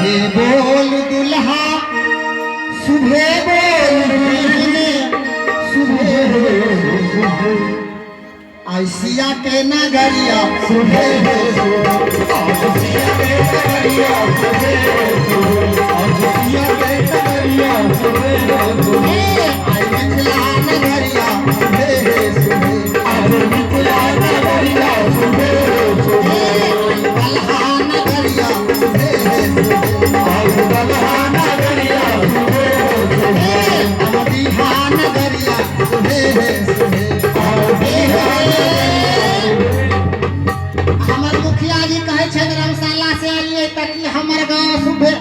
सुभे बोल दुल्हा सुभे बोल दुल्हन सुभे सुभे आइसिया के नगरिया सुभे आसिया के नगरिया सुभे आसिया के नगरिया सुभे हे आई मिथिला नगरिया सुभे सुभे आज मिथिला नगरिया सुभे हे आई बलहा नगरिया सुभे सुभे आज बलहा नगरिया सुभे हे अमदिहा नगरिया सुभे सुभे हमर मुखिया जी कहै छथि रमशाला से एलियै तऽ की हमर गाँव सुभे।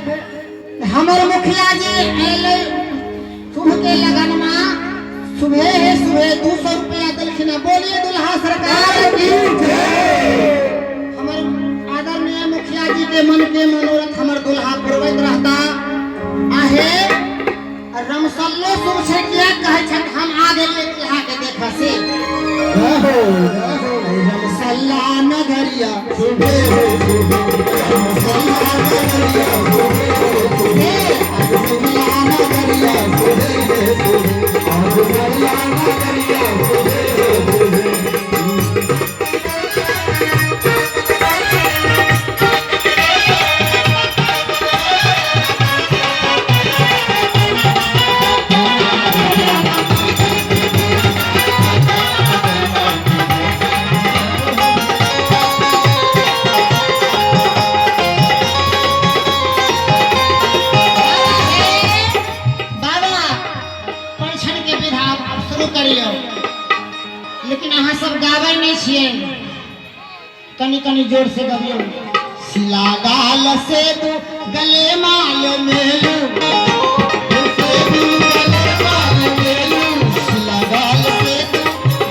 हमर मुखिया जी एलै शुभ के लगनमा सुबह हे सुबह 200 रुपया देलखिन। बोलिए दुल्हा सरकार की। हमर आदरणीय मुखिया जी के मन के मनोरथ हमर दुल्हा पुरबैत रहता। आहे रमसल्लो शुभ छै किया कहै छथि हम आ गेलियै दुल्हा के देखऽ से। रमसल्ला नगरिया सुभे रमसल्ला नगरिया हे रमसल्ला नगरिया सुभे रमसल्ला नगरिया सुभे। बाबा परिछन के विधा आब शुरू करियौ, लेकिन अहाँ सब गाबै नहीं छियै, कनी कनी जोर से गबियौ। सिला गाल से दू गले माल मेलू, से दू गले माल मेलू, सिला गाल से दू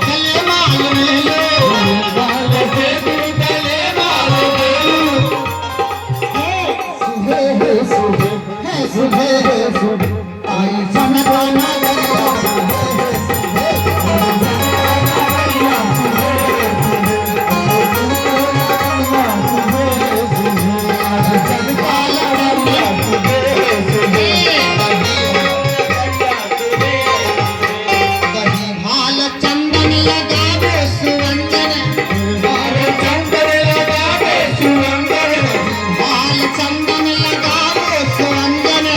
गले माल मेलू, गाल से दू गले माल मेलू। हे सुभे सुभे हे सुभे सुभे आई जनता नगरिया सुभे नगरिया सुभे सुभे आज जनता नगरिया सुभे सुभे दही भाल चंदन लगाबो सुरंजन, बाल चंदन लगावे सुरंगन, भाल चंदन लगाबो सुरंजन।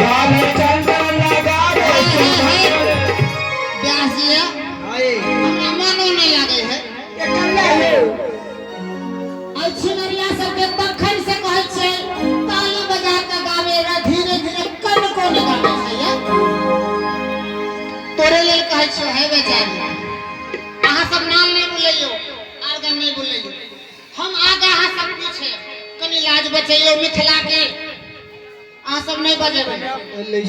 बाल चंदन लगावे सुरंगन। व्यास जी हमरा मनो नहीं लागे है। छिनरिया सबके तखन से कहै छियै ताली बजा के गावे रह, धीरे धीरे कन को नहीं गावे छै ये। तोरे लेल कहै छियौ हे बेचारी, अहाँ सब नाम नहीं बुलैयौ, आर्गन नहीं बुलैयौ, हम आगा अहाँ सब पूछे कनी लाज बचैयौ मिथिला के, अहाँ सब नहीं बजेबै।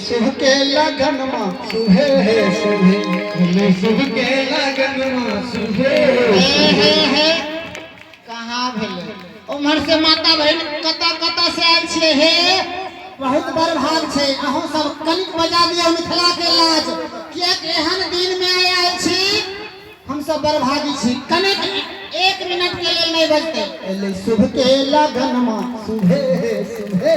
शुभ के लगनमा सुभे सुभे शुभ के लगनमा सुभे। हे हे हे कहाँ भेलै उम्हर से माता बहिन कतऽ कतऽ से आयल छियै। हे बहुत बड़ भाग छै, अहूँ सब कनिक बजा दियौ मिथिला के लाज, किएक एहन दिन में आयल छी, हम सब बड़भागी छी। कनिक 1 मिनट के लेल नहीं बजतै। एलै शुभ के लगनमा सुभे सुभे,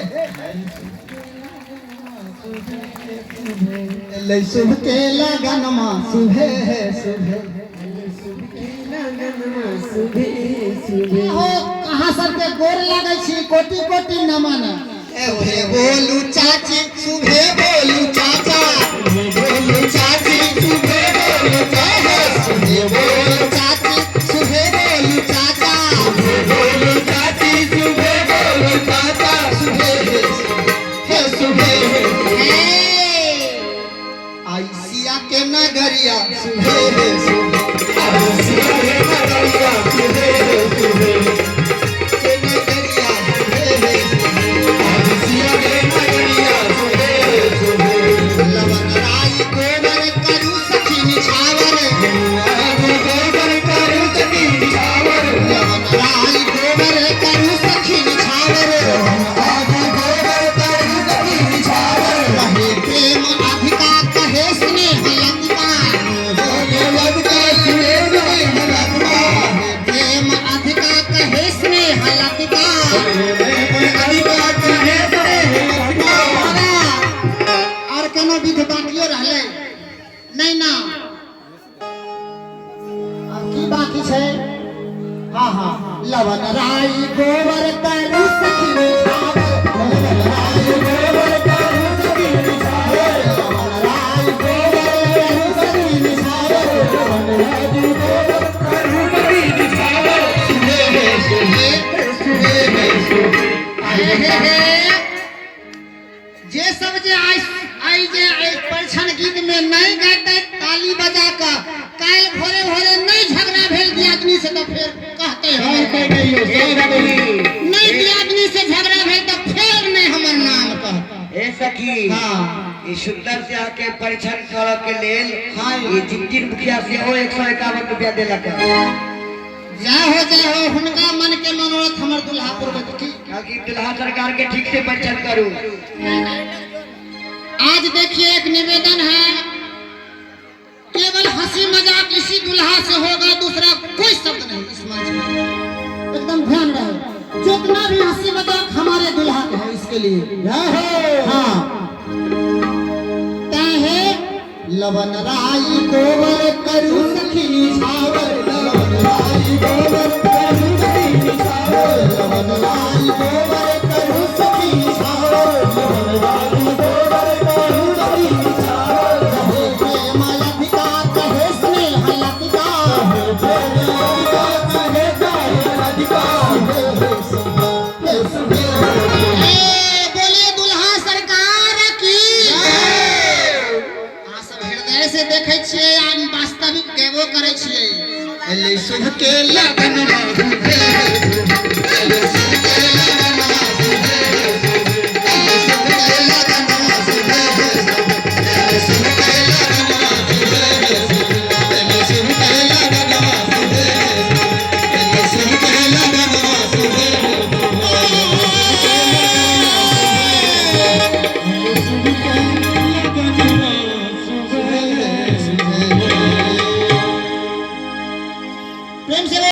एलै शुभ के लगनमा सुभे सुभे, हो अहाँ सबके गोर लागै छी, कोटि कोटि नमन। हे बोलू चाची सुभे बोलू चाचा, बोलू चाची सुभे बोलू चाचा, सुभे बोलू चाची सुभे बोलू चाचा, बोलू चाची सुभे बोलू चाचा, सुभे हे सुभे। हे आइसिया के नगरिया सुभे सुभे आसिया के नगरिया सुभे सुभे, के नगरिया सुभे सुभे। आसिया के नगरिया सुभे सुभे। लवन राई गोबर करू सखी निछावर, गोबर करू सखी निछावर, लवन राई गोबर करू सखी निछावर, गोबर करू सखी निछावर। रहे प्रेम अधिका कहे स्नेह लतिका, हे हे, जे सब जे आइ आइ जे एहि परिछन गीत में नहीं गाते ताली बजा कऽ, काल्हि भोरे भोरे नहीं झगड़ा भेल दियादनी से तो फेर कहते सौ हमर रुपए कहियो, 100 रुपए। नहीं दियादनी से झगड़ा भेल तो फेर नहीं हमर नाम कहते। ए सखी, हाँ। ई सुंदर से आके परीक्षण करऽ के लेल हाँ। ई जिंजिर मुखिया से ओ 151 रुपया देलक। जय हो, जय हो, हुनका मन के मनोरथ हमर दुल्हा पुरबत की। ताकि दुल्हा सरकार के ठीक से परीक्षण करू। आज देखिए एक निवेदन है, केवल हंसी मजाक इसी दुल्हा से होगा, दूसरा कोई शब्द नहीं इस मंच में। एकदम ध्यान रहे, जितना भी हंसी मजाक हमारे दुल्हा के है इसके लिए। जय हो। हाँ, ताहे लवन राई गोबर करू सखी निछावर, लवन राई गोबर करू सखी निछावर, लवन राई